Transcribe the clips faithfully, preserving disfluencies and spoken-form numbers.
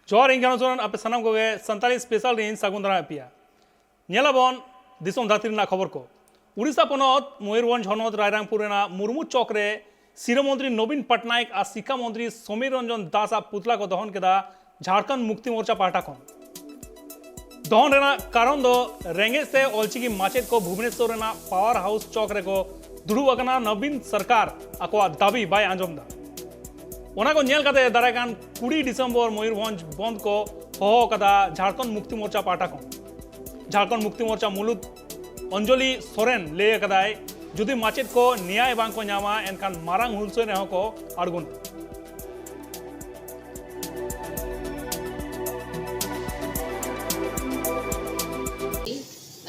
ᱡᱚᱦᱟᱨ, ᱤᱧ ᱜᱟᱱᱚ ᱪᱚᱨᱚᱱ, ᱟᱯᱮ ᱥᱟᱱᱟᱢ ᱠᱚᱜᱮ ᱥᱟᱱᱛᱟᱲᱤ ᱥᱯᱮᱥᱟᱞ ᱨᱤᱧ ᱥᱟᱹᱜᱩᱱ ᱫᱟᱨᱟᱢᱮᱫ ᱯᱮᱭᱟ᱾ ᱧᱮᱞᱟᱵᱚᱱ ᱫᱤᱥᱚᱢ ᱫᱷᱟᱹᱨᱛᱤ ᱨᱮᱱᱟᱜ ᱠᱷᱚᱵᱚᱨ ᱠᱚ᱾ ᱩᱲᱤᱥᱥᱟ ᱯᱚᱱᱚᱛ ᱢᱚᱭᱩᱨᱵᱷᱚᱸᱡᱽ ᱦᱚᱱᱚᱛ ᱨᱟᱭᱨᱟᱝᱯᱩᱨ ᱨᱮᱱᱟᱜ ᱢᱩᱨᱢᱩ ᱪᱚᱠ ᱨᱮ ᱥᱤᱨᱟᱹ ᱢᱚᱱᱛᱨᱤ ᱱᱚᱵᱤᱱ ᱯᱚᱴᱱᱟᱭᱮᱠ ᱟᱨ ᱥᱤᱠᱠᱷᱟ ᱢᱚᱱᱛᱨᱤ ᱥᱚᱢᱤᱨ ᱨᱚᱧᱡᱚᱱ ᱫᱟᱥ ᱟᱜ ᱯᱩᱛᱞᱟ ᱠᱚ ᱫᱚᱦᱚᱱ ᱠᱮᱫᱟ ᱡᱷᱟᱲᱠᱷᱚᱸᱰ ᱢᱩᱠᱛᱤ ᱢᱳᱨᱪᱟ ᱯᱟᱦᱴᱟ ᱠᱷᱚᱱ᱾ ᱫᱚᱦᱚᱱ ᱨᱮᱱᱟᱜ ᱠᱟᱨᱚᱱ ᱫᱚ ᱨᱮᱸᱜᱮᱡ ᱛᱮ ᱚᱞᱪᱤᱠᱤ ᱢᱟᱪᱮᱫ ᱠᱚ ᱵᱷᱩᱵᱽᱱᱮᱥᱚᱨ ᱨᱮᱱᱟᱜ ᱯᱟᱣᱟᱨ ᱦᱟᱣᱩᱥ ᱪᱚᱠ ᱨᱮᱠᱚ ᱫᱩᱲᱩᱵ ᱟᱠᱟᱱᱟ, ᱱᱚᱵᱤᱱ ᱥᱚᱨᱠᱟᱨ ᱟᱠᱚᱣᱟᱜ ᱫᱟᱹᱵᱤ ᱵᱟᱭ ᱟᱸᱡᱚᱢ ᱮᱫᱟ᱾ ᱚᱱᱟ ᱠᱚ ᱧᱮᱞ ᱠᱟᱛᱮ ᱫᱟᱨᱟᱭ ᱠᱟᱱ ᱠᱩᱲᱤ ᱰᱤᱥᱮᱢᱵᱚᱨ ᱢᱚᱭᱩᱨᱵᱷᱚᱸᱡᱽ ᱵᱚᱱᱫ ᱠᱚ ᱦᱚᱦᱚ ᱟᱠᱟᱫᱟ ᱡᱷᱟᱲᱠᱷᱚᱸᱰ ᱢᱩᱠᱛᱤ ᱢᱳᱨᱪᱟ ᱯᱟᱦᱴᱟ ᱠᱷᱚᱱ᱾ ᱡᱷᱟᱲᱠᱷᱚᱸᱰ ᱢᱩᱠᱛᱤ ᱢᱳᱨᱪᱟ ᱢᱩᱞᱩᱠ ᱚᱧᱡᱚᱞᱤ ᱥᱚᱨᱮᱱ ᱞᱟᱹᱭ ᱟᱠᱟᱫᱟᱭ, ᱡᱩᱫᱤ ᱢᱟᱪᱮᱫ ᱠᱚ ᱱᱮᱭᱟᱭ ᱵᱟᱝ ᱠᱚ ᱧᱟᱢᱟ, ᱮᱱᱠᱷᱟᱱ ᱢᱟᱨᱟᱝ ᱦᱩᱞᱥᱟᱹᱭ ᱨᱮᱦᱚᱸ ᱠᱚ ᱟᱬᱜᱚᱱᱟ᱾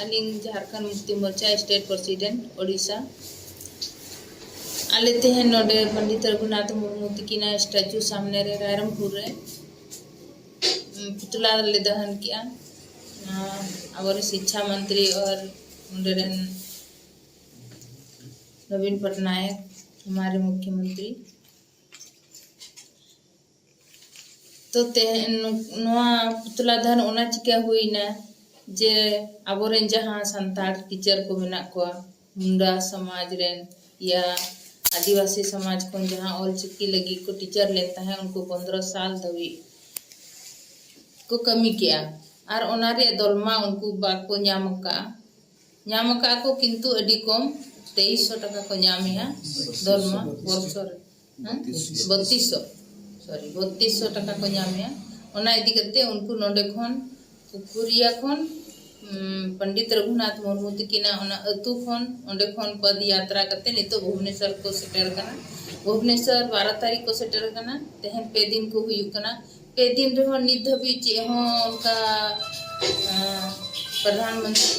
ᱟᱹᱞᱤᱧ ᱡᱷᱟᱲᱠᱷᱚᱸᱰ ᱢᱩᱠᱛᱤ ᱢᱳᱨᱪᱟ ᱥᱴᱮᱴ ᱯᱨᱮᱥᱤᱰᱮᱱᱴ ᱳᱰᱤᱥᱟ᱾ ᱟᱞᱮ ᱛᱮᱦᱮᱧ ᱱᱚᱰᱮ ᱯᱚᱱᱰᱤᱛ ᱨᱚᱜᱷᱩᱱᱟᱛᱷ ᱢᱩᱨᱢᱩ ᱛᱤᱠᱤᱱᱟᱜ ᱥᱴᱮᱪᱩ ᱥᱟᱢᱱᱮ ᱨᱮ ᱨᱟᱭᱨᱚᱝᱯᱩᱨ ᱨᱮ, ᱩᱢ, ᱯᱩᱛᱞᱟ ᱞᱮ ᱫᱚᱦᱚᱱ ᱠᱮᱜᱼᱟ᱾ ᱟᱨ ᱟᱵᱚᱨᱮᱱ ᱥᱤᱠᱪᱷᱟ ᱢᱚᱱᱛᱨᱤ ᱟᱨ ᱚᱸᱰᱮ ᱨᱮᱱ ᱱᱚᱵᱤᱱ ᱯᱚᱴᱱᱟᱭᱮᱠ, ᱦᱟᱢᱟᱨᱮ ᱢᱩᱠᱷᱭᱚᱢᱚᱱᱛᱨᱤ᱾ ᱛᱚ ᱛᱮᱦᱮᱧ ᱱᱚᱣᱟ ᱯᱩᱛᱞᱟ ᱫᱟᱦᱚᱱ ᱚᱱᱟ ᱪᱤᱠᱟᱹ ᱦᱩᱭᱱᱟ ᱡᱮ ᱟᱵᱚᱨᱮᱱ ᱡᱟᱦᱟᱸ ᱥᱟᱱᱛᱟᱲ ᱴᱤᱪᱟᱨ ᱠᱚ ᱢᱮᱱᱟᱜ ᱠᱚᱣᱟ, ᱢᱩᱱᱰᱟ ᱥᱚᱢᱟᱡᱽ ᱨᱮᱱ ᱭᱟ ᱟᱹᱫᱤᱵᱟᱹᱥᱤ ᱥᱚᱢᱟᱡᱽ ᱠᱷᱚᱱ ᱡᱟᱦᱟᱸ ᱚᱞᱪᱤᱠᱤ ᱞᱟᱹᱜᱤᱫ ᱠᱚ ᱴᱤᱪᱟᱨ ᱞᱮᱱ ᱛᱟᱦᱮᱸᱫ, ᱩᱱᱠᱩ ᱯᱚᱱᱫᱽᱨᱚ ᱥᱟᱞ ᱫᱷᱟᱹᱵᱤᱡ ᱠᱚ ᱠᱟᱹᱢᱤ ᱠᱮᱜᱼᱟ᱾ ᱟᱨ ᱚᱱᱟ ᱨᱮᱭᱟᱜ ᱫᱚᱞᱢᱟ ᱩᱱᱠᱩ ᱵᱟᱠᱚ ᱧᱟᱢ ᱟᱠᱟᱫᱼᱟ᱾ ᱧᱟᱢ ᱟᱠᱟᱫ ᱠᱚ, ᱠᱤᱱᱛᱩ ᱟᱹᱰᱤ ᱠᱚᱢ, ᱛᱮᱭᱤᱥ ᱥᱚ ᱴᱟᱠᱟ ᱠᱚ ᱧᱟᱢᱮᱜᱼᱟ ᱫᱚᱞᱢᱟ ᱵᱚᱨᱥᱚ ᱨᱮ᱾ ᱦᱮᱸ? ᱵᱚᱛᱤᱥ ᱥᱚ᱾ ᱵᱚᱛᱤᱥ ᱥᱚ, ᱥᱚᱨᱤ, ᱵᱚᱛᱤᱥ ᱥᱚ ᱴᱟᱠᱟ ᱠᱚ ᱧᱟᱢᱮᱜᱼᱟ᱾ ᱚᱱᱟ ᱤᱫᱤ ᱠᱟᱛᱮ ᱩᱱᱠᱩ ᱱᱚᱰᱮ ᱠᱷᱚᱱ ᱯᱩᱠᱷᱩᱨᱤᱭᱟ ᱠᱷᱚᱱ, ᱩᱢ, ᱯᱚᱱᱰᱤᱛ ᱨᱚᱜᱷᱩᱱᱟᱛᱷ ᱢᱩᱨᱢᱩ ᱛᱤᱠᱤᱱᱟᱜ ᱚᱱᱟ ᱟᱹᱛᱩ ᱠᱷᱚᱱ, ᱚᱸᱰᱮ ᱠᱷᱚᱱ ᱯᱚᱫ ᱭᱟᱛᱨᱟ ᱠᱟᱛᱮ ᱱᱤᱛᱚᱜ ᱵᱷᱩᱵᱽᱱᱮᱥᱚᱨ ᱠᱚ ᱥᱮᱴᱮᱨ ᱠᱟᱱᱟ᱾ ᱵᱷᱩᱵᱽᱱᱮᱥᱚᱨ ᱵᱟᱨᱚ ᱛᱟᱹᱨᱤᱠᱷ ᱠᱚ ᱥᱮᱴᱮᱨ ᱠᱟᱱᱟ᱾ ᱛᱮᱦᱮᱧ ᱯᱮ ᱫᱤᱱ ᱠᱚ ᱦᱩᱭᱩᱜ ᱠᱟᱱᱟ᱾ ᱯᱮ ᱫᱤᱱ ᱨᱮᱦᱚᱸ ᱱᱤᱛ ᱫᱷᱟᱹᱵᱤᱡ ᱪᱮᱫ ᱦᱚᱸ ᱚᱱᱠᱟ, ᱟᱸ, ᱯᱨᱚᱫᱷᱟᱱ ᱢᱚᱱᱛᱨᱤ,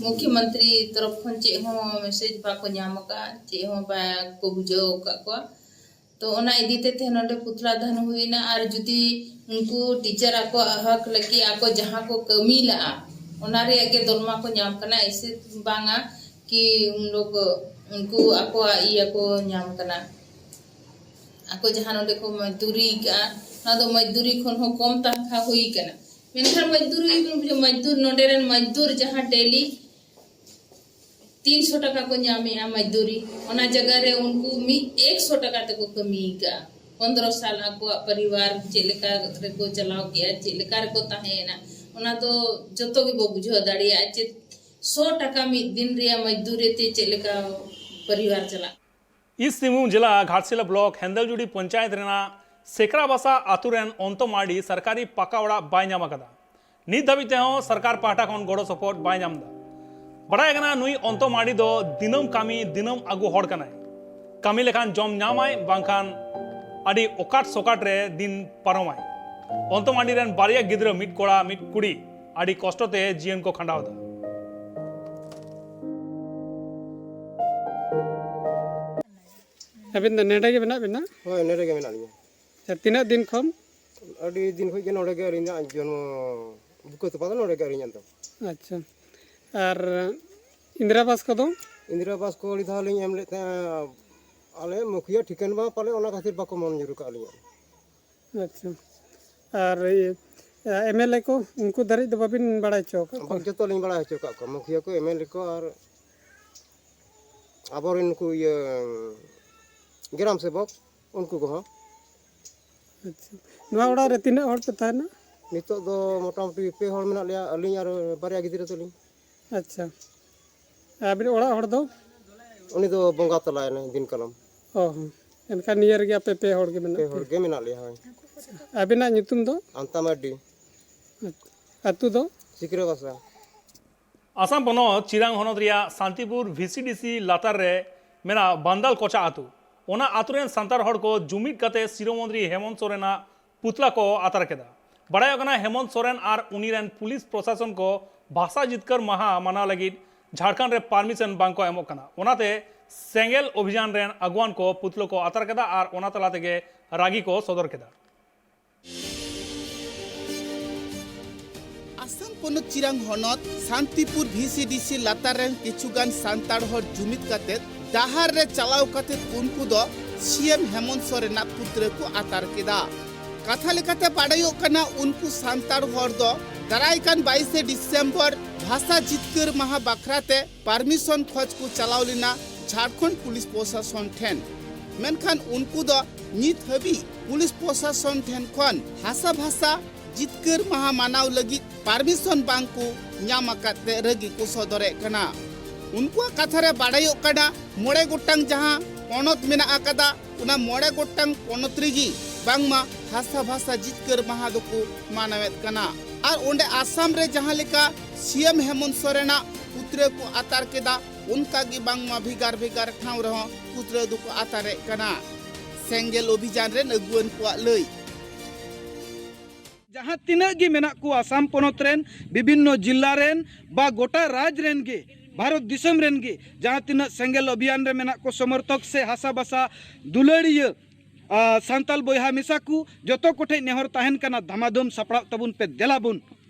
ᱢᱩᱠᱷᱭᱚᱢᱚᱱᱛᱨᱤ ᱛᱚᱨᱚᱯ ᱠᱷᱚᱱ ᱪᱮᱫ ᱦᱚᱸ ᱢᱮᱥᱮᱡᱽ ᱵᱟᱠᱚ ᱧᱟᱢ ᱟᱠᱟᱫᱼᱟ, ᱪᱮᱫ ᱦᱚᱸ ᱵᱟᱠᱚ ᱵᱩᱡᱷᱟᱹᱣ ᱟᱠᱟᱫ ᱠᱚᱣᱟ᱾ ᱛᱚ ᱚᱱᱟ ᱤᱫᱤ ᱛᱮ ᱛᱮᱦᱮᱧ ᱱᱚᱰᱮ ᱯᱩᱛᱞᱟ ᱫᱟᱦᱚᱱ ᱦᱩᱭᱱᱟ᱾ ᱟᱨ ᱡᱩᱫᱤ ᱩᱱᱠᱩ ᱴᱤᱪᱟᱨ ᱟᱠᱚᱣᱟᱜ ᱦᱚᱠ ᱞᱟᱹᱜᱤᱫ ᱟᱠᱚ ᱡᱟᱦᱟᱸ ᱠᱚ ᱠᱟᱹᱢᱤ ᱞᱟᱜᱼᱟ, ᱚᱱᱟ ᱨᱮᱭᱟᱜ ᱜᱮ ᱫᱚᱞᱢᱟ ᱠᱚ ᱧᱟᱢ ᱠᱟᱱᱟ, ᱮᱥᱮ ᱵᱟᱝᱟ ᱠᱤ ᱩᱱ ᱞᱳᱜ ᱩᱱᱠᱩ ᱟᱠᱚᱣᱟᱜ ᱤᱭᱟᱹ ᱠᱚ ᱧᱟᱢ ᱠᱟᱱᱟ, ᱟᱠᱚ ᱡᱟᱦᱟᱸ ᱱᱚᱰᱮ ᱠᱚ ᱢᱚᱡᱽᱫᱩᱨᱤ ᱠᱟᱜᱼᱟ, ᱟᱫᱚ ᱢᱚᱡᱽᱫᱩᱨᱤ ᱠᱷᱚᱱ ᱦᱚᱸ ᱠᱚᱢ ᱛᱟᱱᱠᱷᱟ ᱦᱩᱭ ᱠᱟᱱᱟ᱾ ᱢᱮᱱᱠᱷᱟᱱ ᱢᱚᱡᱽᱫᱩᱨᱤ ᱜᱮᱵᱚᱱ ᱵᱩᱡᱷᱟᱹᱣ, ᱢᱚᱡᱽᱫᱩᱨ, ᱱᱚᱰᱮ ᱨᱮᱱ ᱢᱚᱡᱽᱫᱩᱨ ᱡᱟᱦᱟᱸ ᱰᱮᱞᱤ ᱛᱤᱱᱥᱚ ᱴᱟᱠᱟ ᱠᱚ ᱧᱟᱢᱮᱜᱼᱟ ᱢᱚᱡᱽᱫᱩᱨᱤ, ᱚᱱᱟ ᱡᱟᱭᱜᱟ ᱨᱮ ᱩᱱᱠᱩ ᱢᱤᱫ ᱮᱠᱥᱚ ᱴᱟᱠᱟ ᱛᱮᱠᱚ ᱠᱟᱹᱢᱤ ᱠᱟᱜᱼᱟ᱾ ᱯᱚᱱᱫᱽᱨᱚ ᱥᱟᱞ ᱟᱠᱚᱣᱟᱜ ᱯᱚᱨᱤᱵᱟᱨ ᱪᱮᱫ ᱞᱮᱠᱟ ᱨᱮᱠᱚ ᱪᱟᱞᱟᱣ ᱠᱮᱜᱼᱟ, ᱪᱮᱫ ᱞᱮᱠᱟ ᱨᱮᱠᱚ ᱛᱟᱦᱮᱸᱭᱮᱱᱟ, ᱚᱱᱟ ᱫᱚ ᱡᱚᱛᱚ ᱜᱮᱵᱚ ᱵᱩᱡᱷᱟᱹᱣ ᱫᱟᱲᱮᱭᱟᱜᱼᱟ᱾ ᱪᱮᱫ ᱥᱚ ᱴᱟᱠᱟ ᱢᱤᱫ ᱫᱤᱱ ᱨᱮᱭᱟᱜ ᱢᱚᱡᱽᱫᱩᱨᱤ ᱛᱮ ᱪᱮᱫ ᱞᱮᱠᱟ ᱯᱚᱨᱤᱵᱟᱨ ᱪᱟᱞᱟᱜ᱾ ᱤᱥᱴ ᱥᱤᱝᱵᱷᱩᱢ ᱡᱮᱞᱟ ᱜᱷᱟᱴᱥᱤᱞᱟ ᱵᱞᱚᱠ ᱦᱮᱱᱫᱮᱞᱡᱩᱲᱤ ᱯᱚᱧᱪᱟᱭᱮᱛ ᱨᱮᱱᱟᱜ ᱥᱮᱠᱨᱟᱵᱟᱥᱟ ᱟᱛᱳ ᱨᱮᱱ ᱚᱱᱛᱚ ᱢᱟᱨᱰᱤ ᱥᱚᱨᱠᱟᱨᱤ ᱯᱟᱠᱟ ᱚᱲᱟᱜ ᱵᱟᱭ ᱧᱟᱢ ᱟᱠᱟᱫᱟ᱾ ᱱᱤᱛ ᱫᱷᱟᱹᱵᱤᱡ ᱛᱮᱦᱚᱸ ᱥᱚᱨᱠᱟᱨ ᱯᱟᱦᱴᱟ ᱠᱷᱚᱱ ᱜᱚᱲᱚ ᱥᱚᱯᱚᱦᱚᱫ ᱵᱟᱭ ᱧᱟᱢ ᱮᱫᱟ᱾ ᱵᱟᱲᱟᱭ ᱠᱟᱱᱟ, ᱱᱩᱭ ᱚᱱᱛᱚ ᱢᱟᱨᱰᱤ ᱫᱚ ᱫᱤᱱᱟᱹᱢ ᱠᱟᱹᱢᱤ, ᱫᱤᱱᱟᱹᱢ ᱟᱹᱜᱩ ᱦᱚᱲ ᱠᱟᱱᱟᱭ᱾ ᱠᱟᱹᱢᱤ ᱞᱮᱠᱷᱟᱱ ᱡᱚᱢ ᱧᱟᱢᱟᱭ, ᱵᱟᱝᱠᱷᱟᱱ ᱟᱹᱰᱤ ᱚᱠᱟᱴ ᱥᱚᱠᱟᱴ ᱨᱮ ᱫᱤᱱ ᱯᱟᱨᱚᱢᱟᱭ᱾ ᱚᱱᱛᱚ ᱢᱟᱨᱰᱤ ᱨᱮᱱ ᱵᱟᱨᱭᱟ ᱜᱤᱫᱽᱨᱟᱹ, ᱢᱤᱫ ᱠᱚᱲᱟ, ᱢᱤᱫ ᱠᱩᱲᱤ, ᱟᱹᱰᱤ ᱠᱚᱥᱴᱚ ᱛᱮ ᱡᱤᱭᱚᱱ ᱠᱚ ᱠᱷᱟᱸᱰᱟᱣ ᱮᱫᱟ᱾ ᱟᱹᱵᱤᱱ ᱫᱚ ᱱᱚᱰᱮ ᱜᱮ ᱢᱮᱱᱟᱜ ᱵᱤᱱᱟ? ᱦᱳᱭ, ᱱᱚᱰᱮ ᱜᱮ ᱢᱮᱱᱟᱜ ᱞᱤᱧᱟ᱾ ᱟᱪᱪᱷᱟ, ᱛᱤᱱᱟᱹᱜ ᱫᱤᱱ ᱠᱷᱚᱱ? ᱟᱹᱰᱤ ᱫᱤᱱ ᱠᱷᱚᱱ ᱜᱮ ᱱᱚᱰᱮ ᱜᱮ ᱟᱹᱞᱤᱧᱟᱜ ᱡᱚᱱᱢᱚ, ᱵᱩᱠᱟᱹ ᱛᱚᱯᱟ ᱫᱚ ᱱᱚᱰᱮ ᱜᱮ ᱟᱹᱞᱤᱧᱟᱜ ᱫᱚ᱾ ᱟᱪᱪᱷᱟ, ᱟᱨ ᱤᱱᱫᱤᱨᱟ ᱟᱵᱟᱥ ᱠᱚᱫᱚ? ᱤᱱᱫᱤᱨᱟ ᱟᱵᱟᱥ ᱠᱚ ᱟᱹᱰᱤ ᱫᱷᱟᱣ ᱞᱤᱧ ᱮᱢ ᱞᱮᱫ ᱛᱟᱦᱮᱸᱫ, ᱟᱞᱮ ᱢᱩᱠᱷᱤᱭᱟᱹ ᱴᱷᱤᱠᱟᱹᱱ ᱵᱟᱝ ᱯᱟᱞᱮ, ᱚᱱᱟ ᱠᱷᱟᱹᱛᱤᱨ ᱵᱟᱠᱚ ᱢᱚᱧᱡᱩᱨ ᱟᱠᱟᱫ ᱞᱤᱧᱟ᱾ ᱟᱪᱪᱷᱟ, ᱟᱨ ᱤᱭᱟᱹ, ᱮᱢ ᱮᱞ ᱮ ᱠᱚ, ᱩᱱᱠᱩ ᱫᱷᱟᱹᱨᱤᱡ ᱫᱚ ᱵᱟᱵᱤᱱ ᱵᱟᱲᱟᱭ ᱦᱚᱪᱚ ᱟᱠᱟᱫ ᱠᱚᱣᱟ? ᱵᱟᱝ, ᱡᱚᱛᱚ ᱞᱤᱧ ᱵᱟᱲᱟᱭ ᱦᱚᱪᱚ ᱟᱠᱟᱫ ᱠᱚᱣᱟ, ᱢᱩᱠᱷᱤᱭᱟᱹ ᱠᱚ, ᱮᱢ ᱮᱞ ᱮ ᱠᱚ ᱟᱨ ᱟᱵᱚᱨᱮᱱ ᱱᱩᱠᱩ ᱤᱭᱟᱹ ᱜᱨᱟᱢ ᱥᱮᱵᱚᱠ, ᱩᱱᱠᱩ ᱠᱚᱦᱚᱸ᱾ ᱟᱪᱪᱷᱟ, ᱱᱚᱣᱟ ᱚᱲᱟᱜ ᱨᱮ ᱛᱤᱱᱟᱹᱜ ᱦᱚᱲ ᱯᱮ ᱛᱟᱦᱮᱱᱟ? ᱱᱤᱛᱚᱜ ᱫᱚ ᱢᱚᱴᱟᱢᱩᱴᱤ ᱯᱮ ᱦᱚᱲ ᱢᱮᱱᱟᱜ ᱞᱮᱭᱟ, ᱟᱹᱞᱤᱧ ᱟᱨ ᱵᱟᱨᱭᱟ ᱜᱤᱫᱽᱨᱟᱹ ᱛᱟᱹᱞᱤᱧ᱾ ᱟᱪᱪᱷᱟ, ᱟᱹᱵᱤᱱ ᱚᱲᱟᱜ ᱦᱚᱲ ᱫᱚ? ᱩᱱᱤ ᱫᱚ ᱵᱚᱸᱜᱟ ᱛᱟᱞᱟᱭᱮᱱᱟᱭ ᱫᱤᱱ ᱠᱟᱞᱚᱢ᱾ ᱚ ᱦᱚᱸ, ᱮᱱᱠᱷᱟᱱ ᱱᱤᱭᱟᱹ ᱨᱮᱜᱮ ᱟᱯᱮ ᱯᱮ ᱦᱚᱲ ᱜᱮ ᱢᱮᱱᱟᱜ ᱯᱮ ᱯᱮᱭᱟ? ᱦᱚᱲ ᱜᱮ ᱢᱮᱱᱟᱜ ᱞᱮᱭᱟ, ᱦᱳᱭ᱾ ᱟᱹᱵᱤᱱᱟᱜ ᱧᱩᱛᱩᱢ ᱫᱚ? ᱟᱱᱛᱟ ᱢᱟᱨᱰᱤ᱾ ᱟᱹᱛᱩ ᱫᱚ? ᱥᱤᱠᱨᱟᱹ ᱵᱟᱥᱟ᱾ ᱟᱥᱟᱢ ᱯᱚᱱᱚᱛ ᱪᱤᱨᱟᱝ ᱦᱚᱱᱚᱛ ᱨᱮᱭᱟᱜ ᱥᱟᱱᱛᱤᱯᱩᱨ ᱵᱷᱤ ᱥᱤ ᱰᱤ ᱥᱤ ᱞᱟᱛᱟᱨ ᱨᱮ ᱢᱮᱱᱟᱜ ᱵᱟᱱᱫᱟᱞ ᱠᱚᱪᱟ ᱟᱹᱛᱩ᱾ ᱚᱱᱟ ᱟᱹᱛᱩ ᱨᱮᱱ ᱥᱟᱱᱛᱟᱲ ᱦᱚᱲ ᱠᱚ ᱡᱩᱢᱤᱫ ᱠᱟᱛᱮ ᱥᱤᱨᱟᱹ ᱢᱚᱱᱛᱨᱤ ᱦᱮᱢᱚᱱᱛ ᱥᱚᱨᱮᱱᱟᱜ ᱯᱩᱛᱞᱟ ᱠᱚ ᱟᱛᱟᱨ ᱠᱮᱫᱟ᱾ ᱵᱟᱲᱟᱭᱚᱜ ᱠᱟᱱᱟ, ᱦᱮᱢᱚᱱᱛ ᱥᱚᱨᱮᱱ ᱟᱨ ᱩᱱᱤ ᱨᱮᱱ ᱯᱩᱞᱤᱥ ᱯᱨᱚᱥᱟᱥᱚᱱ ᱠᱚ ᱵᱷᱟᱥᱟ ᱡᱤᱛᱠᱟᱹᱨ ᱢᱟᱦᱟ ᱢᱟᱱᱟᱣ ᱞᱟᱹᱜᱤᱫ ᱡᱷᱟᱲᱠᱷᱚᱸᱰ ᱨᱮ ᱯᱟᱨᱢᱤᱥᱚᱱ ᱵᱟᱝ ᱠᱚ ᱮᱢᱚᱜ ᱠᱟᱱᱟ᱾ ᱚᱱᱟᱛᱮ ᱥᱮᱸᱜᱮᱞ ᱚᱵᱷᱤᱡᱟᱱ ᱨᱮᱱ ᱟᱹᱜᱩᱣᱟᱱ ᱠᱚ ᱯᱩᱛᱞᱟᱹ ᱠᱚ ᱟᱛᱟᱨ ᱠᱮᱫᱟ ᱟᱨ ᱚᱱᱟ ᱛᱟᱞᱟ ᱛᱮᱜᱮ ᱨᱟᱹᱜᱤ ᱠᱚ ᱥᱚᱫᱚᱨ ᱠᱮᱫᱟ᱾ ᱟᱥᱟᱢ ᱯᱚᱱᱚᱛ ᱪᱤᱨᱟᱝ ᱦᱚᱱᱚᱛ ᱥᱟᱱᱛᱤᱯᱩᱨ ᱵᱷᱤ ᱥᱤ ᱰᱤ ᱥᱤ ᱞᱟᱛᱟᱨ ᱨᱮᱱ ᱠᱤᱪᱷᱩ ᱜᱟᱱ ᱥᱟᱱᱛᱟᱲ ᱦᱚᱲ ᱡᱩᱢᱤᱫ ᱠᱟᱛᱮ ᱰᱟᱦᱟᱨ ᱨᱮ ᱪᱟᱞᱟᱣ ᱠᱟᱛᱮ ᱩᱱᱠᱩ ᱫᱚ ᱥᱤ ᱮᱢ ᱦᱮᱢᱚᱱᱛ ᱥᱚᱨᱮᱱᱟᱜ ᱯᱩᱛᱞᱟᱹ ᱠᱚ ᱟᱛᱟᱨ ᱠᱮᱫᱟ᱾ ᱠᱟᱛᱷᱟ ᱞᱮᱠᱟᱛᱮ ᱵᱟᱰᱟᱭᱚᱜ ᱠᱟᱱᱟ, ᱩᱱᱠᱩ ᱥᱟᱱᱛᱟᱲ ᱦᱚᱲ ᱫᱚ ᱫᱟᱨᱟᱭ ᱠᱟᱱ ᱵᱟᱭᱤᱥᱮ ᱰᱤᱥᱮᱢᱵᱚᱨ ᱵᱷᱟᱥᱟ ᱡᱤᱛᱠᱟᱹᱨ ᱢᱟᱦᱟ ᱵᱟᱠᱷᱨᱟ ᱛᱮ ᱯᱟᱨᱢᱤᱥᱚᱱ ᱠᱷᱚᱡᱽ ᱠᱚ ᱪᱟᱞᱟᱣ ᱞᱮᱱᱟ ᱡᱷᱟᱲᱠᱷᱚᱸᱰ ᱯᱩᱞᱤᱥ ᱯᱨᱚᱥᱟᱥᱚᱱ ᱴᱷᱮᱱ᱾ ᱢᱮᱱᱠᱷᱟᱱ ᱩᱱᱠᱩ ᱫᱚ ᱱᱤᱛ ᱦᱟᱹᱵᱤᱡ ᱯᱩᱞᱤᱥ ᱯᱨᱚᱥᱟᱥᱚᱱ ᱴᱷᱮᱱ ᱠᱷᱚᱱ ᱦᱟᱥᱟ ᱵᱷᱟᱥᱟ ᱡᱤᱛᱠᱟᱹᱨ ᱢᱟᱦᱟ ᱢᱟᱱᱟᱣ ᱞᱟᱹᱜᱤᱫ ᱯᱟᱨᱢᱤᱥᱚᱱ ᱵᱟᱝ ᱠᱚ ᱧᱟᱢ ᱟᱠᱟᱫ ᱛᱮ ᱨᱟᱹᱜᱤ ᱠᱚ ᱥᱚᱫᱚᱨᱮᱫ ᱠᱟᱱᱟ᱾ ᱩᱱᱠᱩᱣᱟᱜ ᱠᱟᱛᱷᱟ ᱨᱮ ᱵᱟᱰᱟᱭᱚᱜ ᱠᱟᱱᱟ, ᱢᱚᱬᱮ ᱜᱚᱴᱟᱝ ᱡᱟᱦᱟᱸ ᱯᱚᱱᱚᱛ ᱢᱮᱱᱟᱜ ᱟᱠᱟᱫᱟ, ᱚᱱᱟ ᱢᱚᱬᱮ ᱜᱚᱴᱟᱝ ᱯᱚᱱᱚᱛ ᱨᱮᱜᱮ ᱵᱟᱝᱢᱟ ᱦᱟᱥᱟ ᱵᱷᱟᱥᱟ ᱡᱤᱛᱠᱟᱹᱨ ᱢᱟᱦᱟ ᱫᱚᱠᱚ ᱢᱟᱱᱟᱣᱮᱫ ᱠᱟᱱᱟ᱾ ᱟᱨ ᱚᱸᱰᱮ ᱟᱥᱟᱢ ᱨᱮ ᱡᱟᱦᱟᱸ ᱞᱮᱠᱟ ᱥᱤ ᱮᱢ ᱦᱮᱢᱚᱱᱛ ᱥᱚᱨᱮᱱᱟᱜ ᱯᱩᱛᱞᱟᱹ ᱠᱚ ᱟᱛᱟᱨ ᱠᱮᱫᱟ, ᱚᱱᱠᱟ ᱜᱮ ᱵᱟᱝᱢᱟ ᱵᱷᱮᱜᱟᱨ ᱵᱷᱮᱜᱟᱨ ᱴᱷᱟᱶ ᱨᱮᱦᱚᱸ ᱯᱩᱛᱞᱟᱹ ᱫᱚᱠᱚ ᱟᱛᱟᱨᱮᱫ ᱠᱟᱱᱟ᱾ ᱥᱮᱸᱜᱮᱞ ᱚᱵᱷᱤᱡᱟᱱ ᱨᱮᱱ ᱟᱹᱜᱩᱣᱟᱹᱱ ᱠᱚᱣᱟᱜ ᱞᱟᱹᱭ᱾ ᱡᱟᱦᱟᱸ ᱛᱤᱱᱟᱹᱜ ᱜᱮ ᱢᱮᱱᱟᱜ ᱠᱚᱣᱟ ᱟᱥᱟᱢ ᱯᱚᱱᱚᱛ ᱨᱮᱱ, ᱵᱤᱵᱷᱤᱱᱱᱚ ᱡᱤᱞᱟ ᱨᱮᱱ ᱵᱟ ᱜᱚᱴᱟ ᱨᱟᱡᱽ ᱨᱮᱱ ᱜᱮ, ᱵᱷᱟᱨᱚᱛ ᱫᱤᱥᱚᱢ ᱨᱮᱱ ᱜᱮ ᱡᱟᱦᱟᱸ ᱛᱤᱱᱟᱹᱜ ᱥᱮᱸᱜᱮᱞ ᱚᱵᱷᱤᱭᱟᱱ ᱨᱮ ᱢᱮᱱᱟᱜ ᱠᱚ ᱥᱚᱢᱚᱨᱛᱷᱚᱠ ᱥᱮ ᱦᱟᱥᱟ ᱵᱷᱟᱥᱟ ᱫᱩᱞᱟᱹᱲᱤᱭᱟᱹ, ᱟ, ᱥᱟᱱᱛᱟᱞ ᱵᱚᱭᱦᱟ ᱢᱤᱥᱟ ᱠᱚ, ᱡᱚᱛᱚ ᱠᱚᱴᱷᱮᱱ ᱱᱮᱦᱚᱨ ᱛᱟᱦᱮᱱ ᱠᱟᱱᱟ, ᱫᱷᱟᱢᱟᱫᱷᱩᱢ ᱥᱟᱯᱲᱟᱣ ᱛᱟᱵᱚᱱ ᱯᱮ, ᱫᱮᱞᱟ ᱵᱚᱱ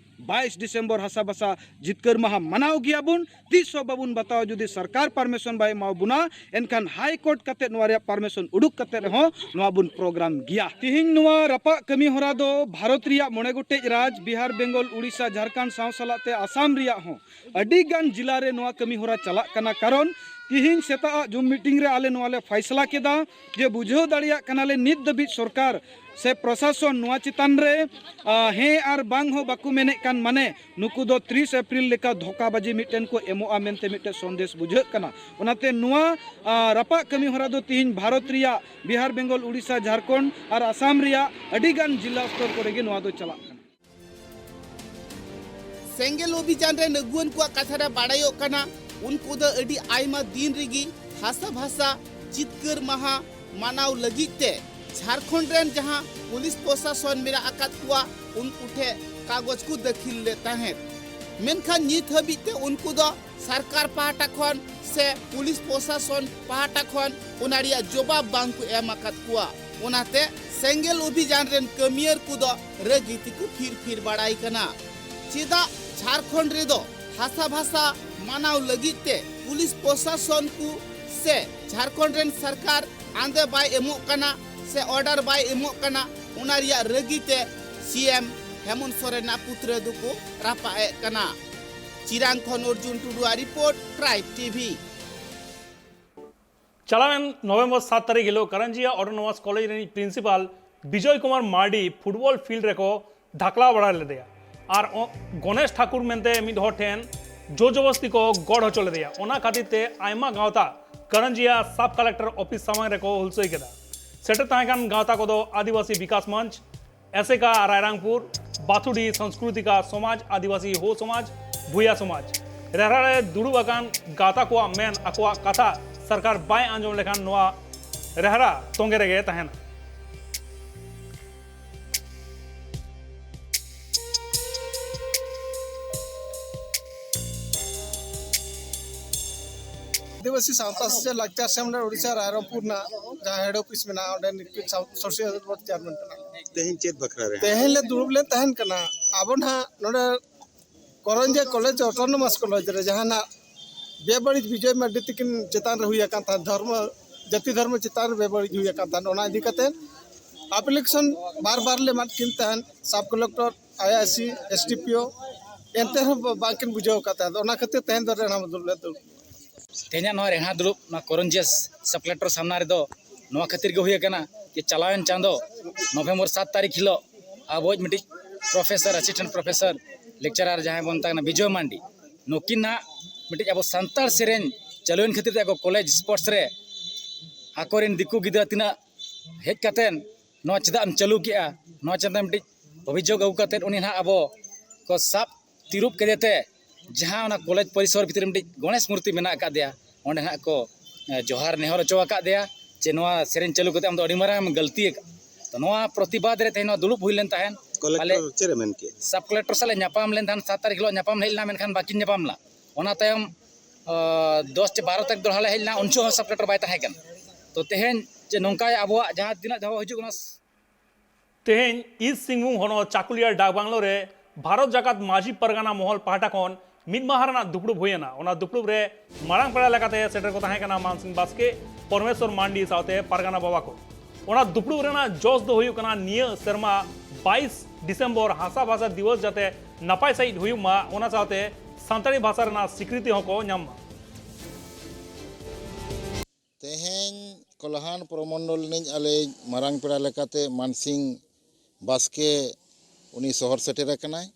ᱵᱟᱭᱤᱥ ᱰᱤᱥᱮᱢᱵᱚᱨ ᱦᱟᱥᱟ ᱵᱷᱟᱥᱟ ᱡᱤᱛᱠᱟᱹᱨ ᱢᱟᱦᱟ ᱢᱟᱱᱟᱣ ᱜᱮᱭᱟ ᱵᱚᱱ᱾ ᱛᱤᱥ ᱦᱚᱸ ᱵᱟᱵᱚᱱ ᱵᱟᱛᱟᱣᱟ, ᱡᱩᱫᱤ ᱥᱚᱨᱠᱟᱨ ᱯᱟᱨᱢᱤᱥᱚᱱ ᱵᱟᱭ ᱮᱢᱟ ᱵᱚᱱᱟ, ᱮᱱᱠᱷᱟᱱ ᱦᱟᱭ ᱠᱳᱨᱴ ᱠᱟᱛᱮ ᱱᱚᱣᱟ ᱨᱮᱭᱟᱜ ᱯᱟᱨᱢᱤᱥᱚᱱ ᱩᱰᱩᱠ ᱠᱟᱛᱮ ᱨᱮᱦᱚᱸ ᱱᱚᱣᱟ ᱵᱚᱱ ᱯᱨᱳᱜᱨᱟᱢ ᱜᱮᱭᱟ᱾ ᱛᱤᱦᱤᱧ ᱱᱚᱣᱟ ᱨᱟᱯᱟᱜ ᱠᱟᱹᱢᱤ ᱦᱚᱨᱟ ᱫᱚ ᱵᱷᱟᱨᱚᱛ ᱨᱮᱭᱟᱜ ᱢᱚᱬᱮ ᱜᱚᱴᱮᱡ ᱨᱟᱡᱽ, ᱵᱤᱦᱟᱨ, ᱵᱮᱝᱜᱚᱞ, ᱩᱲᱤᱥᱥᱟ, ᱡᱷᱟᱲᱠᱷᱚᱸᱰ ᱥᱟᱶ ᱥᱟᱞᱟᱜ ᱛᱮ ᱟᱥᱟᱢ ᱨᱮᱭᱟᱜ ᱦᱚᱸ ᱟᱹᱰᱤ ᱜᱟᱱ ᱡᱤᱞᱟ ᱨᱮ ᱱᱚᱣᱟ ᱠᱟᱹᱢᱤ ᱦᱚᱨᱟ ᱪᱟᱞᱟᱜ ᱠᱟᱱᱟ᱾ ᱠᱟᱨᱚᱱ ᱛᱤᱦᱤᱧ ᱥᱮᱛᱟᱜ ᱟᱜ ᱡᱩᱢ ᱢᱤᱴᱤᱝ ᱨᱮ ᱟᱞᱮ ᱱᱚᱣᱟ ᱞᱮ ᱯᱷᱟᱭᱥᱟᱞᱟ ᱠᱮᱫᱟ ᱡᱮ ᱵᱩᱡᱷᱟᱹᱣ ᱫᱟᱲᱮᱭᱟᱜ ᱠᱟᱱᱟᱞᱮ ᱱᱤᱛ ᱫᱷᱟᱹᱵᱤᱡ ᱥᱚᱨᱠᱟᱨ ᱥᱮ ᱯᱨᱚᱥᱟᱥᱚᱱ ᱱᱚᱣᱟ ᱪᱮᱛᱟᱱ ᱨᱮ, ᱟ, ᱦᱮᱸ ᱟᱨ ᱵᱟᱝ ᱦᱚᱸ ᱵᱟᱠᱚ ᱢᱮᱱᱮᱫ ᱠᱟᱱ, ᱢᱟᱱᱮ ᱱᱩᱠᱩ ᱫᱚ ᱛᱤᱨᱤᱥ ᱮᱯᱨᱤᱞ ᱞᱮᱠᱟ ᱫᱷᱳᱠᱟᱵᱟᱡᱤ ᱢᱤᱫᱴᱮᱱ ᱠᱚ ᱮᱢᱚᱜᱼᱟ ᱢᱮᱱᱛᱮ ᱢᱤᱫᱴᱮᱱ ᱥᱚᱱᱫᱮᱥ ᱵᱩᱡᱷᱟᱹᱜ ᱠᱟᱱᱟ᱾ ᱚᱱᱟᱛᱮ ᱱᱚᱣᱟ, ᱟ, ᱨᱟᱯᱟᱜ ᱠᱟᱹᱢᱤ ᱦᱚᱨᱟ ᱫᱚ ᱛᱤᱦᱤᱧ ᱵᱷᱟᱨᱚᱛ ᱨᱮᱭᱟᱜ ᱵᱤᱦᱟᱨ, ᱵᱮᱝᱜᱚᱞ, ᱩᱲᱤᱥᱥᱟ, ᱡᱷᱟᱲᱠᱷᱚᱸᱰ ᱟᱨ ᱟᱥᱟᱢ ᱨᱮᱭᱟᱜ ᱟᱹᱰᱤ ᱜᱟᱱ ᱡᱤᱞᱟ ᱥᱛᱚᱨ ᱠᱚᱨᱮ ᱜᱮ ᱱᱚᱣᱟ ᱫᱚ ᱪᱟᱞᱟᱜ ᱠᱟᱱᱟ᱾ ᱥᱮᱸᱜᱮᱞ ᱚᱵᱷᱤᱡᱟᱱ ᱨᱮᱱ ᱟᱹᱜᱩᱣᱟᱹᱱ ᱠᱚᱣᱟᱜ ᱠᱟᱛᱷᱟ ᱨᱮ ᱵᱟᱲᱟᱭᱚᱜ ᱠᱟᱱᱟ, ᱩᱱᱠᱩ ᱫᱚ ᱟᱹᱰᱤ ᱟᱭᱢᱟ ᱫᱤᱱ ᱨᱮᱜᱮ ᱦᱟᱥᱟ ᱵᱷᱟᱥᱟ ᱡᱤᱛᱠᱟᱹᱨ ᱢᱟᱦᱟ ᱢᱟᱱᱟᱣ ᱞᱟᱹᱜᱤᱫ ᱛᱮ ᱡᱷᱟᱲᱠᱷᱚᱸᱰ ᱨᱮᱱ ᱡᱟᱦᱟᱸ ᱯᱩᱞᱤᱥ ᱯᱨᱚᱥᱟᱥᱚᱱ ᱢᱮᱱᱟᱜ ᱟᱠᱟᱫ ᱠᱚᱣᱟ, ᱩᱱᱠᱩ ᱴᱷᱮᱱ ᱠᱟᱜᱚᱡᱽ ᱠᱚ ᱫᱟᱹᱠᱷᱤᱞ ᱞᱮᱫ ᱛᱟᱦᱮᱸᱫ᱾ ᱢᱮᱱᱠᱷᱟᱱ ᱱᱤᱛ ᱦᱟᱹᱵᱤᱡ ᱛᱮ ᱩᱱᱠᱩ ᱫᱚ ᱥᱚᱨᱠᱟᱨ ᱯᱟᱦᱴᱟ ᱠᱷᱚᱱ ᱥᱮ ᱯᱩᱞᱤᱥ ᱯᱨᱚᱥᱟᱥᱚᱱ ᱯᱟᱦᱴᱟ ᱠᱷᱚᱱ ᱚᱱᱟ ᱨᱮᱭᱟᱜ ᱡᱚᱵᱟᱵ ᱵᱟᱝ ᱠᱚ ᱮᱢ ᱟᱠᱟᱫ ᱠᱚᱣᱟ᱾ ᱚᱱᱟᱛᱮ ᱥᱮᱸᱜᱮᱞ ᱚᱵᱷᱤᱡᱟᱱ ᱨᱮᱱ ᱠᱟᱹᱢᱤᱭᱟᱹᱨ ᱠᱚᱫᱚ ᱨᱟᱹᱜᱤ ᱛᱮᱠᱚ ᱯᱷᱤᱨ ᱯᱷᱤᱨ ᱵᱟᱲᱟᱭ ᱠᱟᱱᱟ᱾ ᱪᱮᱫᱟᱜ ᱡᱷᱟᱲᱠᱷᱚᱸᱰ ᱨᱮᱫᱚ ᱦᱟᱥᱟ ᱵᱷᱟᱥᱟ ᱢᱟᱱᱟᱣ ᱞᱟᱹᱜᱤᱫ ᱛᱮ ᱯᱩᱞᱤᱥ ᱯᱨᱚᱥᱟᱥᱚᱱ ᱠᱚ ᱥᱮ ᱡᱷᱟᱲᱠᱷᱚᱸᱰ ᱨᱮᱱ ᱥᱚᱨᱠᱟᱨ ᱟᱸᱫᱮ ᱵᱟᱭ ᱮᱢᱚᱜ ᱠᱟᱱᱟ ᱥᱮ ᱚᱨᱰᱟᱨ ᱵᱟᱭ ᱮᱢᱚᱜ ᱠᱟᱱᱟ, ᱚᱱᱟ ᱨᱮᱭᱟᱜ ᱨᱟᱹᱜᱤ ᱛᱮ ᱥᱤ ᱮᱢ ᱦᱮᱢᱚᱱᱛ ᱥᱚᱨᱮᱱᱟᱜ ᱯᱩᱛᱨᱟᱹ ᱫᱚᱠᱚ ᱨᱟᱯᱟᱜ ᱮᱫ ᱠᱟᱱᱟ᱾ ᱪᱤᱨᱟᱝ ᱠᱷᱚᱱ ᱚᱨᱡᱩᱱ ᱴᱩᱰᱩᱣᱟᱜ ᱨᱤᱯᱳᱨᱴ, ᱴᱨᱟᱭᱤᱵᱽ ᱴᱤᱵᱷᱤ᱾ ᱪᱟᱞᱟᱣᱮᱱ ᱱᱚᱵᱷᱮᱢᱵᱚᱨ ᱥᱟᱛ ᱛᱟᱹᱨᱤᱠᱷ ᱦᱤᱞᱳᱜ ᱠᱟᱨᱟᱱᱡᱤᱭᱟ ᱚᱴᱳᱱᱚᱢᱟᱥ ᱠᱚᱞᱮᱡᱽ ᱨᱤᱱᱤᱡ principal Bijoy Kumar Mardi football field ᱨᱮᱠᱚ ᱫᱷᱟᱠᱞᱟᱣ ᱵᱟᱲᱟ ᱞᱮᱫᱮᱭᱟ ᱟᱨ ᱚ-, ᱜᱚᱱᱮᱥ ᱴᱷᱟᱠᱩᱨ ᱢᱮᱱᱛᱮ ᱢᱤᱫ ᱦᱚᱲ ᱴᱷᱮᱱ ᱡᱳᱨ ᱡᱚᱵᱚᱥᱛᱤ ᱠᱚ ᱜᱚᱲ ᱦᱚᱪᱚ ᱞᱮᱫᱮᱭᱟ᱾ ᱚᱱᱟ ᱠᱷᱟᱹᱛᱤᱨ ᱛᱮ ᱟᱭᱢᱟ ᱜᱟᱶᱛᱟ ᱠᱟᱨᱟᱱᱡᱤᱭᱟ ᱥᱟᱵ ᱠᱟᱞᱮᱠᱴᱚᱨ ᱚᱯᱷᱤᱥ ᱥᱟᱢᱟᱝ ᱨᱮᱠᱚ ᱦᱩᱞᱥᱟᱹᱭ ᱠᱮᱫᱟ᱾ ᱥᱮᱴᱮᱨ ᱛᱟᱦᱮᱸ ᱠᱟᱱ ᱜᱟᱶᱛᱟ ᱠᱚᱫᱚ ᱟᱹᱫᱤᱵᱟᱹᱥᱤ ᱵᱤᱠᱟᱥ ᱢᱚᱧᱪ, ᱮᱥᱮᱠᱟ ᱨᱟᱭᱨᱟᱝᱯᱩᱨ, ᱵᱟᱛᱷᱩᱰᱤ ᱥᱚᱝᱥᱠᱨᱤᱛᱤᱠᱟ ᱥᱚᱢᱟᱡᱽ, ᱟᱹᱫᱤᱵᱟᱹᱥᱤ ᱦᱳ ᱥᱚᱢᱟᱡᱽ, ᱵᱷᱩᱭᱟ ᱥᱚᱢᱟᱡᱽ᱾ ᱨᱮᱦᱲᱟ ᱨᱮ ᱫᱩᱲᱩᱵ ᱟᱠᱟᱱ ᱜᱟᱶᱛᱟ ᱠᱚᱣᱟᱜ ᱢᱮᱱ, ᱟᱠᱚᱣᱟᱜ ᱠᱟᱛᱷᱟ ᱥᱚᱨᱠᱟᱨ ᱵᱟᱭ ᱟᱸᱡᱚᱢ ᱞᱮᱠᱷᱟᱱ ᱱᱚᱣᱟ ᱨᱮᱦᱲᱟ ᱛᱚᱸᱜᱮ ᱨᱮᱜᱮ ᱛᱟᱦᱮᱱᱟ᱾ ᱟᱹᱫᱤᱵᱟᱹᱥᱤ ᱥᱟᱶᱛᱟ ᱥᱮᱪᱮᱫ ᱞᱟᱠᱪᱟᱨ ᱥᱮᱢᱞᱮᱫ ᱳᱰᱤᱥᱟ ᱨᱟᱭᱨᱚᱝᱯᱩᱨ ᱨᱮᱱᱟᱜ ᱡᱟᱦᱟᱸ ᱦᱮᱰ ᱚᱯᱷᱤᱥ ᱢᱮᱱᱟᱜᱼᱟ, ᱚᱸᱰᱮ ᱱᱤᱛ ᱥᱳᱥᱟᱞ ᱣᱟᱨᱠ ᱪᱮᱭᱟᱨᱢᱮᱱ ᱠᱟᱱᱟ᱾ ᱛᱮᱦᱮᱧ ᱪᱮᱫ ᱵᱟᱠᱷᱨᱟ ᱨᱮ? ᱛᱮᱦᱮᱧ ᱞᱮ ᱫᱩᱲᱩᱵ ᱞᱮᱱ ᱛᱟᱦᱮᱱ ᱠᱟᱱᱟ᱾ ᱟᱵᱚ ᱱᱟᱦᱟᱜ ᱱᱚᱰᱮ ᱠᱚᱨᱚᱱᱡᱤᱭᱟ ᱠᱚᱞᱮᱡᱽ, ᱚᱴᱳᱱᱚᱢᱟᱥ ᱠᱚᱞᱮᱡᱽ ᱨᱮ ᱡᱟᱦᱟᱱᱟᱜ ᱵᱮᱵᱟᱹᱲᱤᱡ ᱵᱤᱡᱚᱭ ᱢᱟᱨᱰᱤ ᱛᱤᱠᱤᱱ ᱪᱮᱛᱟᱱ ᱨᱮ ᱦᱩᱭ ᱟᱠᱟᱱ ᱛᱟᱦᱮᱸᱫ, ᱫᱷᱚᱨᱢᱚ, ᱡᱟᱹᱛᱤ ᱫᱷᱚᱨᱢᱚ ᱪᱮᱛᱟᱱ ᱨᱮ ᱵᱮᱵᱟᱹᱲᱤᱡ ᱦᱩᱭ ᱟᱠᱟᱱ ᱛᱟᱦᱮᱸᱫ, ᱚᱱᱟ ᱤᱫᱤ ᱠᱟᱛᱮ ᱟᱯᱞᱤᱠᱮᱥᱚᱱ ᱵᱟᱨ ᱵᱟᱨ ᱞᱮ ᱮᱢᱟᱫ ᱠᱤᱱ ᱛᱟᱦᱮᱸᱫ, ᱥᱟᱵ ᱠᱟᱞᱮᱠᱴᱚᱨ, ᱟᱭ ᱟᱭ ᱥᱤ, ᱮᱥ ᱰᱤ ᱯᱤ ᱳ, ᱮᱱᱛᱮ ᱨᱮᱦᱚᱸ ᱵᱟᱝᱠᱤᱱ ᱵᱩᱡᱷᱟᱹᱣ ᱟᱠᱟᱫ ᱛᱟᱦᱮᱸᱫ᱾ ᱚᱱᱟ ᱠᱷᱟᱹᱛᱤᱨ ᱛᱮᱦᱮᱧ ᱫᱚ ᱨᱮᱦᱲᱟ ᱢᱚᱫᱩᱞ ᱞᱮ ᱫᱩᱲᱩᱵ᱾ ᱛᱮᱦᱮᱧᱟᱜ ᱱᱚᱣᱟ ᱨᱮᱦᱲᱟ ᱫᱩᱲᱩᱵ ᱱᱚᱣᱟ ᱠᱚᱨᱚᱱᱡᱤᱭᱟᱥ ᱥᱟᱵ ᱠᱟᱞᱮᱠᱴᱚᱨ ᱥᱟᱢᱱᱟ ᱨᱮᱫᱚ ᱱᱚᱣᱟ ᱠᱷᱟᱹᱛᱤᱨ ᱜᱮ ᱦᱩᱭ ᱟᱠᱟᱱᱟ ᱡᱮ ᱪᱟᱞᱟᱣᱮᱱ ᱪᱟᱸᱫᱚ ᱱᱚᱵᱷᱮᱢᱵᱚᱨ ᱥᱟᱛ ᱛᱟᱹᱨᱤᱠᱷ ᱦᱤᱞᱳᱜ ᱟᱵᱚᱭᱤᱡ ᱢᱤᱫᱴᱤᱡ ᱯᱨᱚᱯᱷᱮᱥᱚᱨ, ᱟᱥᱤᱥᱴᱮᱱᱴ ᱯᱨᱚᱯᱷᱮᱥᱚᱨ, ᱞᱮᱠᱪᱟᱨᱟᱨ ᱡᱟᱦᱟᱸᱭ ᱵᱚᱱ ᱢᱮᱛᱟᱭ ᱠᱟᱱᱟ ᱵᱤᱡᱚᱭ ᱢᱟᱱᱰᱤ, ᱱᱩᱠᱤᱱ ᱱᱟᱦᱟᱜ ᱢᱤᱫᱴᱤᱡ ᱟᱵᱚ ᱥᱟᱱᱛᱟᱲ ᱥᱮᱨᱮᱧ ᱪᱟᱹᱞᱩᱭᱮᱱ ᱠᱷᱟᱹᱛᱤᱨ ᱛᱮ ᱟᱠᱚ ᱠᱚᱞᱮᱡᱽ ᱥᱯᱳᱨᱴᱥ ᱨᱮ ᱟᱠᱚᱨᱮᱱ ᱫᱤᱠᱩ ᱜᱤᱫᱽᱨᱟᱹ ᱛᱤᱱᱟᱹᱜ ᱦᱮᱡ ᱠᱟᱛᱮᱫ ᱱᱚᱣᱟ ᱪᱮᱫᱟᱜ ᱮᱢ ᱪᱟᱹᱞᱩ ᱠᱮᱜᱼᱟ, ᱱᱚᱣᱟ ᱪᱮᱛᱟᱱ ᱢᱤᱫᱴᱤᱡ ᱚᱵᱷᱤᱡᱳᱜᱽ ᱟᱹᱜᱩ ᱠᱟᱛᱮᱫ ᱩᱱᱤ ᱱᱟᱦᱟᱜ ᱟᱵᱚ ᱠᱚ ᱥᱟᱵ ᱛᱤᱨᱩᱵ ᱠᱮᱫᱮ ᱛᱮ ᱡᱟᱦᱟᱸ ᱚᱱᱟ ᱠᱚᱞᱮᱡᱽ ᱯᱚᱨᱤᱥᱚᱨ ᱵᱷᱤᱛᱨᱤ ᱨᱮ ᱢᱤᱫᱴᱤᱡ ᱜᱚᱬᱮᱥ ᱢᱩᱨᱛᱤ ᱢᱮᱱᱟᱜ ᱟᱠᱟᱫᱮᱭᱟ, ᱚᱸᱰᱮ ᱱᱟᱦᱟᱜ ᱠᱚ, ᱮ, ᱡᱚᱦᱟᱨ ᱱᱮᱦᱚᱨ ᱦᱚᱪᱚ ᱟᱠᱟᱫᱮᱭᱟ ᱡᱮ ᱱᱚᱣᱟ ᱥᱮᱨᱮᱧ ᱪᱟᱹᱞᱩ ᱠᱟᱛᱮᱫ ᱟᱢ ᱫᱚ ᱟᱹᱰᱤ ᱢᱟᱨᱟᱝ ᱮᱢ ᱜᱟᱹᱞᱛᱤ ᱟᱠᱟᱫᱼᱟ᱾ ᱛᱚ ᱱᱚᱣᱟ ᱯᱨᱚᱛᱤᱵᱟᱫ ᱨᱮ ᱛᱮᱦᱮᱧ ᱱᱚᱣᱟ ᱫᱩᱲᱩᱵ ᱦᱩᱭ ᱞᱮᱱ ᱛᱟᱦᱮᱸᱫ᱾ ᱠᱚᱞᱮᱠᱴᱚᱨ ᱟᱞᱮ ᱪᱮᱫ ᱮ ᱢᱮᱱ ᱠᱮᱫ? ᱥᱟᱵ ᱠᱚᱞᱮᱠᱴᱚᱨ ᱥᱟᱞᱟᱜ ᱧᱟᱯᱟᱢ ᱞᱮᱱ ᱛᱟᱦᱮᱸᱫ, ᱥᱟᱛ ᱛᱟᱹᱨᱤᱠᱷ ᱦᱤᱞᱳᱜ ᱧᱟᱯᱟᱢ ᱦᱮᱡ ᱞᱮᱱᱟ, ᱢᱮᱱᱠᱷᱟᱱ ᱵᱟᱹᱠᱤᱱ ᱧᱟᱯᱟᱢ ᱞᱮᱱᱟ᱾ ᱚᱱᱟ ᱛᱟᱭᱚᱢ, ᱟ, ᱫᱚᱥ ᱪᱮ ᱵᱟᱨᱚ ᱛᱟᱹᱨᱤᱠᱷ ᱫᱚᱲᱦᱟ ᱞᱮ ᱦᱮᱡ ᱞᱮᱱᱟ, ᱩᱱ ᱡᱚᱦᱚᱜ ᱦᱚᱸ ᱥᱟᱵ ᱠᱚᱞᱮᱠᱴᱚᱨ ᱵᱟᱭ ᱛᱟᱦᱮᱸ ᱠᱟᱱᱟ᱾ ᱛᱚ ᱛᱮᱦᱮᱧ ᱡᱮ ᱱᱚᱝᱠᱟ ᱟᱵᱚᱣᱟᱜ ᱡᱟᱦᱟᱸ ᱛᱤᱱᱟᱹᱜ ᱫᱷᱟᱣ ᱦᱤᱡᱩᱜ ᱠᱟᱱᱟ, ᱛᱮᱦᱮᱧ ᱤᱥᱴ ᱥᱤᱝᱵᱷᱩᱢ ᱦᱚᱱᱚᱛ ᱪᱟᱠᱩᱞᱤᱭᱟ ᱰᱟᱠ ᱵᱟᱝᱞᱳ ᱨᱮ ᱵᱷᱟᱨᱚᱛ ᱡᱟᱠᱟᱛ ᱢᱟᱹᱡᱷᱤ ᱯᱟᱨᱜᱟᱱᱟ ᱢᱚᱦᱚᱞ ᱯᱟᱦᱴᱟ ᱠᱷᱚᱱ ᱢᱤᱫ ᱢᱟᱦᱟ ᱨᱮᱱᱟᱜ ᱫᱩᱯᱲᱩᱵ ᱦᱩᱭᱮᱱᱟ᱾ ᱚᱱᱟ ᱫᱩᱯᱲᱩᱵ ᱨᱮ ᱢᱟᱨᱟᱝ ᱯᱮᱲᱟ ᱞᱮᱠᱟᱛᱮ ᱥᱮᱴᱮᱨ ᱠᱚ ᱛᱟᱦᱮᱸ ᱠᱟᱱᱟ ᱢᱟᱱᱥᱤᱝ ᱵᱟᱥᱠᱮ, ᱯᱚᱨᱢᱮᱥᱣᱚᱨ ᱢᱟᱱᱰᱤ ᱥᱟᱶᱛᱮ ᱯᱟᱨᱜᱟᱱᱟ ᱵᱟᱵᱟ ᱠᱚ᱾ ᱚᱱᱟ ᱫᱩᱯᱲᱩᱵ ᱨᱮᱱᱟᱜ ᱡᱚᱥ ᱫᱚ ᱦᱩᱭᱩᱜ ᱠᱟᱱᱟ ᱱᱤᱭᱟᱹ ᱥᱮᱨᱢᱟ ᱵᱟᱭᱤᱥ ᱰᱤᱥᱮᱢᱵᱚᱨ ᱦᱟᱥᱟ ᱵᱷᱟᱥᱟ ᱫᱤᱵᱚᱥ ᱡᱟᱛᱮ ᱱᱟᱯᱟᱭ ᱥᱟᱺᱦᱤᱡ ᱦᱩᱭᱩᱜ ᱢᱟ, ᱚᱱᱟ ᱥᱟᱶᱛᱮ ᱥᱟᱱᱛᱟᱲᱤ ᱵᱷᱟᱥᱟ ᱨᱮᱱᱟᱜ ᱥᱤᱠᱨᱤᱛᱤ ᱦᱚᱸᱠᱚ ᱧᱟᱢ ᱢᱟ᱾ ᱛᱮᱦᱮᱧ ᱠᱚᱞᱦᱟᱱ ᱯᱨᱚᱢᱚᱱᱰᱚᱞ ᱨᱤᱱᱤᱡ ᱟᱞᱮᱭᱤᱡ ᱢᱟᱨᱟᱝ ᱯᱮᱲᱟ ᱞᱮᱠᱟᱛᱮ ᱢᱟᱱᱥᱤᱝ ᱵᱟᱥᱠᱮ ᱩᱱᱤ ᱥᱚᱦᱚᱨ ᱥᱮᱴᱮᱨ ᱟᱠᱟᱱᱟᱭ᱾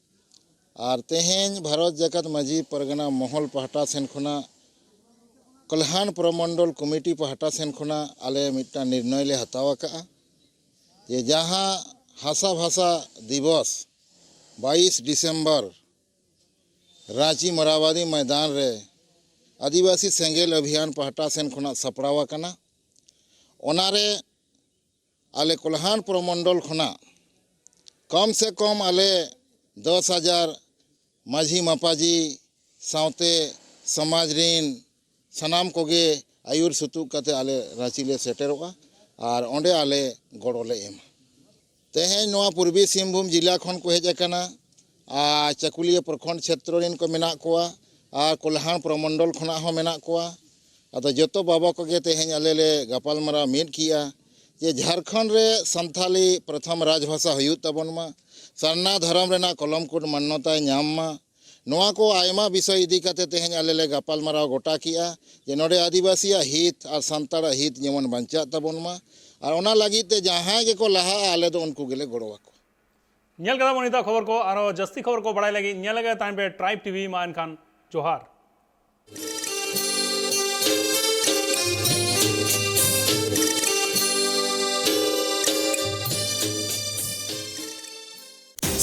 ᱟᱨ ᱛᱮᱦᱮᱧ ᱵᱷᱟᱨᱚᱛ ᱡᱟᱠᱟᱛ ᱢᱟᱹᱡᱷᱤ ᱯᱟᱨᱜᱟᱱᱟ ᱢᱚᱦᱚᱞ ᱯᱟᱦᱴᱟ ᱥᱮᱱ ᱠᱷᱚᱱᱟᱜ ᱠᱚᱞᱦᱟᱱ ᱯᱨᱚᱢᱚᱱᱰᱚᱞ ᱠᱚᱢᱤᱴᱤ ᱯᱟᱦᱴᱟ ᱥᱮᱱ ᱠᱷᱚᱱᱟᱜ ᱟᱞᱮ ᱢᱤᱫᱴᱟᱝ ᱱᱤᱨᱱᱚᱭ ᱞᱮ ᱦᱟᱛᱟᱣ ᱟᱠᱟᱫᱼᱟ ᱡᱮ ᱡᱟᱦᱟᱸ ᱦᱟᱥᱟ ᱵᱷᱟᱥᱟ ᱫᱤᱵᱚᱥ ᱵᱟᱭᱤᱥ ᱰᱤᱥᱮᱢᱵᱚᱨ ᱨᱟᱸᱪᱤ ᱢᱚᱨᱟᱵᱟᱫᱤ ᱢᱚᱭᱫᱟᱱ ᱨᱮ ᱟᱹᱫᱤᱵᱟᱹᱥᱤ ᱥᱮᱸᱜᱮᱞ ᱚᱵᱷᱤᱭᱟᱱ ᱯᱟᱦᱴᱟ ᱥᱮᱱ ᱠᱷᱚᱱᱟᱜ ᱥᱟᱯᱲᱟᱣ ᱟᱠᱟᱱᱟ᱾ ᱚᱱᱟᱨᱮ ᱟᱞᱮ ᱠᱚᱞᱦᱟᱱ ᱯᱨᱚᱢᱚᱱᱰᱚᱞ ᱠᱷᱚᱱᱟᱜ ᱠᱚᱢ ᱥᱮ ᱠᱚᱢ ᱟᱞᱮ ᱫᱚᱥ ᱦᱟᱡᱟᱨ ᱢᱟᱹᱡᱷᱤ ᱢᱟᱯᱟᱡᱤ ᱥᱟᱶᱛᱮ ᱥᱚᱢᱟᱡᱽ ᱨᱤᱱ ᱥᱟᱱᱟᱢ ᱠᱚᱜᱮ ᱟᱹᱭᱩᱨ ᱥᱩᱛᱩᱜ ᱠᱟᱛᱮ ᱟᱞᱮ ᱨᱟᱸᱪᱤ ᱞᱮ ᱥᱮᱴᱮᱨᱚᱜᱼᱟ ᱟᱨ ᱚᱸᱰᱮ ᱟᱞᱮ ᱜᱚᱲᱚ ᱞᱮ ᱮᱢᱟ᱾ ᱛᱮᱦᱮᱧ ᱱᱚᱣᱟ ᱯᱩᱨᱵᱤ ᱥᱤᱝᱵᱷᱩᱢ ᱡᱮᱞᱟ ᱠᱷᱚᱱ ᱠᱚ ᱦᱮᱡ ᱟᱠᱟᱱᱟ ᱟᱨ ᱪᱟᱹᱠᱩᱞᱤᱭᱟᱹ ᱯᱨᱚᱠᱷᱚᱸᱰ ᱪᱷᱮᱛᱨᱚ ᱨᱤᱱ ᱠᱚ ᱢᱮᱱᱟᱜ ᱠᱚᱣᱟ ᱟᱨ ᱠᱚᱞᱦᱟᱱ ᱯᱨᱚᱢᱚᱱᱰᱚᱞ ᱠᱷᱚᱱᱟᱜ ᱦᱚᱸ ᱢᱮᱱᱟᱜ ᱠᱚᱣᱟ᱾ ᱟᱫᱚ ᱡᱚᱛᱚ ᱵᱟᱵᱟ ᱠᱚᱜᱮ ᱛᱮᱦᱮᱧ ᱟᱞᱮ ᱞᱮ ᱜᱟᱯᱟᱞᱢᱟᱨᱟᱣ ᱢᱤᱫ ᱠᱮᱜᱼᱟ ᱡᱮ ᱡᱷᱟᱲᱠᱷᱚᱸᱰ ᱨᱮ ᱥᱟᱱᱛᱷᱟᱞᱤ ᱯᱨᱚᱛᱷᱚᱢ ᱨᱟᱡᱽᱵᱷᱟᱥᱟ ᱦᱩᱭᱩᱜ ᱛᱟᱵᱚᱱ ᱢᱟ, ᱥᱟᱨᱱᱟ ᱫᱷᱚᱨᱚᱢ ᱨᱮᱱᱟᱜ ᱠᱚᱞᱚᱢ ᱠᱳᱰ ᱢᱟᱱᱱᱚᱛᱟᱭ ᱧᱟᱢ ᱢᱟ᱾ ᱱᱚᱣᱟ ᱠᱚ ᱟᱭᱢᱟ ᱵᱤᱥᱚᱭ ᱤᱫᱤ ᱠᱟᱛᱮ ᱛᱮᱦᱮᱧ ᱟᱞᱮ ᱞᱮ ᱜᱟᱯᱟᱞᱢᱟᱨᱟᱣ ᱜᱚᱴᱟ ᱠᱮᱜᱼᱟ ᱡᱮ ᱱᱚᱰᱮ ᱟᱹᱫᱤᱵᱟᱹᱥᱤᱭᱟᱜ ᱦᱤᱛ ᱟᱨ ᱥᱟᱱᱛᱟᱲᱟᱜ ᱦᱤᱛ ᱡᱮᱢᱚᱱ ᱵᱟᱧᱪᱟᱜ ᱛᱟᱵᱚᱱ ᱢᱟ, ᱟᱨ ᱚᱱᱟ ᱞᱟᱹᱜᱤᱫ ᱛᱮ ᱡᱟᱦᱟᱸᱭ ᱜᱮᱠᱚ ᱞᱟᱦᱟᱜᱼᱟ ᱟᱞᱮ ᱫᱚ ᱩᱱᱠᱩ ᱜᱮᱞᱮ ᱜᱚᱲᱚ ᱟᱠᱚᱣᱟ᱾ ᱧᱮᱞ ᱠᱮᱫᱟ ᱵᱚᱱ ᱱᱤᱛᱟᱜ ᱠᱷᱚᱵᱚᱨ ᱠᱚ᱾ ᱟᱨᱚ ᱡᱟᱹᱥᱛᱤ ᱠᱷᱚᱵᱚᱨ ᱠᱚ ᱵᱟᱲᱟᱭ ᱞᱟᱹᱜᱤᱫ ᱧᱮᱞ ᱟᱠᱟᱫ ᱛᱟᱦᱮᱱ ᱯᱮ ᱴᱨᱟᱭᱤᱵᱽ ᱴᱤᱵᱷᱤ᱾ ᱢᱟ ᱮᱱᱠᱷᱟᱱ ᱡᱚᱦᱟᱨ᱾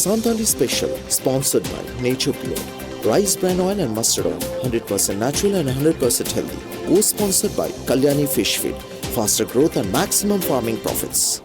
Santali Special, sponsored by Nature Pure, Rice Bran Oil and Mustard Oil, hundred percent natural and hundred percent healthy. Co-sponsored by Kalyani Fish Feed, faster growth and maximum farming profits.